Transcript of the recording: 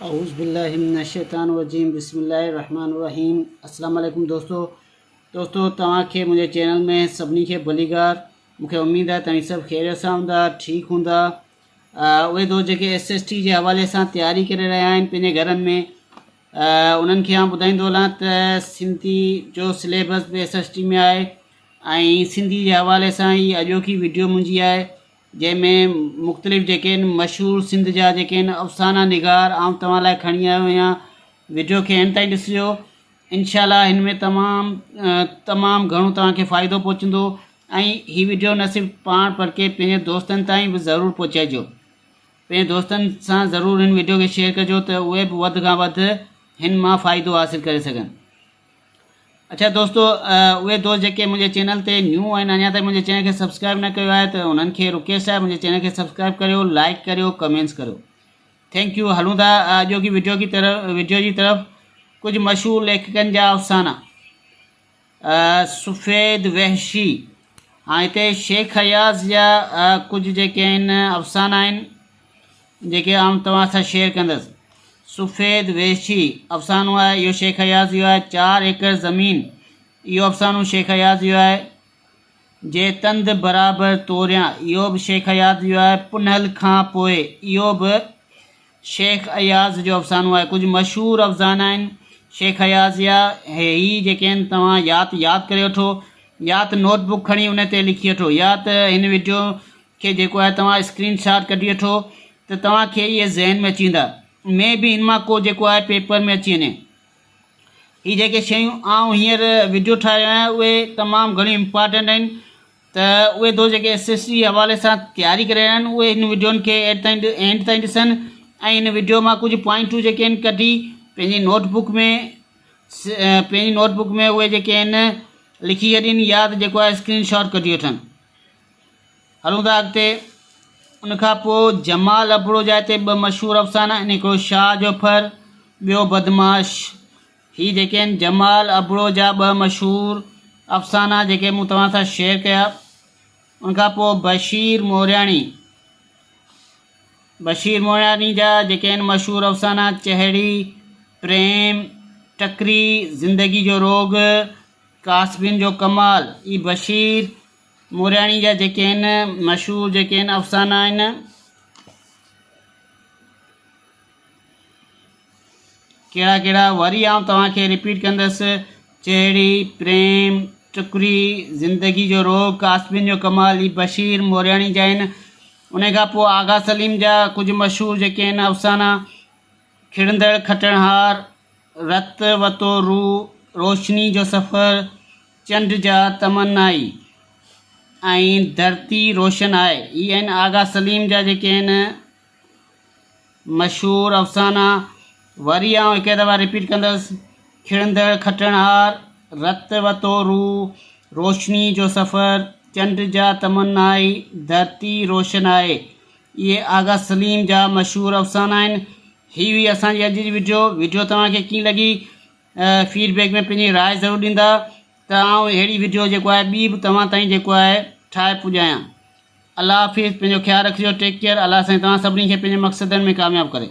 اعوذ بالله من الشيطان الرجيم بسم الله الرحمن الرحيم السلام عليڪم دوستو دوستو توهان کي منهنجي چينل ۾ سڀني کي ڀليڪار مونکي اميد آهي توهين سڀ خيريت سان هوندا ٺيڪ هوندا اهي دوست جيڪي ايس ايس ٽي جي حوالي سان تياري ڪري رهيا آهن پنهنجي گهرن ۾ انهن کي آئون ٻڌائيندو هلان ته سنڌي جو سليبس به ايس ايس ٽي ۾ آهي ۽ سنڌي جي حوالي سان هي اڄوڪي ويڊيو منهنجي آهي جنهن ۾ مختلف جيڪي آهن مشهور سنڌ جا جيڪي آهن افسانا نگار آئون توهان لاء کڻي آيو آهيان وڊيو کي اينڊ تائين ڏسجو انشاء الله هن ۾ تمام تمام گهڻو توهان کي فائدو پهچندو ۽ هي وڊيو نه صرف پاڻ بلڪه پنهنجي دوستن تائين به ضرور پهچائجو پنهنجي دوستن سان ضرور هن وڊيو کي شيئر ڪجو ته اهي به وڌ کان وڌ هن مان فائدو حاصل ڪري سگهن اڇا دوستو اهي دوست جيڪي منهنجي چينل تي نيو آهن اڃا تائين منهنجي چينل کي سبسڪرائب نه ڪيو آهي ته انهن کي رڪويسٽ آهي منهنجي چينل کي سبسڪرائب ڪريو لائڪ ڪريو ڪمينٽس ڪريو thank you هلون ٿا اڄوڪي وڊيو کی طرف وڊيو جي طرف ڪجهه مشهور ليکڪن جا افسانا سفيد وحشي هاڻي هتي شيخ اياز جا ڪجهه جيڪي آهن افسانا آهن جيڪي آئون توهان سان شيئر ڪندس. سفيد وحشي افسانو آهي اهو شيخ اياز جو آهي. چار ايڪڙ زمين اهو افسانو شيخ اياز جو آهي. جي تند برابر توريان اهو به شيخ اياز جو آهي. پنهل کان پوء اهو به شيخ اياز جو افسانو آهي. ڪجهه مشهور افسانا آهن شيخ اياز جا. هي جيڪي آهن توهان يا ته ياد ڪري وٺو يا ته نوٽ بڪ کڻي ان تي لکي وٺو يا ته هن وڊيو کي جيڪو آهي توهان اسڪرين شاٽ ڪڍي وٺو ته توهان کي اهي ذهن ۾ اچي ويندا ۾ به هن مان ڪو جيڪو آهي پيپر ۾ اچي وڃي هي جيڪي شيون آئون هينئر وڊيو ٺاهي رهيو آهيان اهي تمام گهڻيون امپارٽنٽ آهن ته اهي دوست جيڪي ايس ايس سي حوالي سان تياري ڪري رهيا آهن اهي هن وڊيون کي اينڊ تائين اينڊ تائين ڏسن ۽ هن وڊيو مان ڪجهه پوائنٽون جيڪي آهن ڪڍي پنهنجي نوٽ بڪ ۾ پنهنجي نوٽ بڪ ۾ اهي جيڪي آهن لکي ڇڏين يا ته جيڪو آهي اسڪرين شاٽ ڪڍي وٺن هلون ٿا اڳتي ان کان پوء جمال ابڙو جا هتي ٻه مشهور افسانا آهن هڪڙو شاهه جو ڦر ٻيو بدمعاش هي جيڪي آهن جمال ابڙو جا ٻه مشهور افسانا جيڪي مون توهان سان شيئر ڪيا ان کان پوء بشير مورياڻي بشير مورياڻي جا جيڪي آهن مشهور افسانا چهڙي پريم ٽڪري زندگي جو روڳ ڪاسبين جو ڪمال هي بشير مورياڻي جا جيڪي آهن مشهور جيڪي آهن افسانا آهن. ڪهڙا ڪهڙا وري آئون توهان کي رپيٽ ڪندس چهڙي، پريم، ٽڪري، زندگي جو روڳ، ڪاسبين جو ڪمال هي بشير مورياڻي جا آهن. ان کان پوء آغا سليم جا ڪجهه مشهور جيڪي آهن افسانا کڙندڙ کٽڻهار، رت وتو روح، روشني جو سفر، چنڊ جا تمنائي ۽ ڌرتي روشن آهي. هي آهن آغا سليم جا جيڪي آهن مشهور افسانا. وري آئون هڪ دفعا رپيٽ ڪندس، کڙندڙ کٽڻهار، رت وتو روح، روشني جو سفر، چنڊ جا تمنائي، ڌرتي روشن آهي. اهي آغا سليم جا مشهور افسانا آهن. هي هئي اسان جي اڄ جي وڊيو. وڊيو توهان کي ڪيئن لڳي؟ فيڊ بيڪ ۾ پنهنجي راء ضرور ڏيندا ته آئون اهڙي وڊيو جيڪو آهي ٻي به توهان تائين جيڪو آهي ٺاهي پڄايان الله حافظ پنهنجو خيال رکجو ٽيڪ ڪيئر الله سائين توهان سڀني کي پنهنجي مقصدن ۾ ڪامياب ڪري.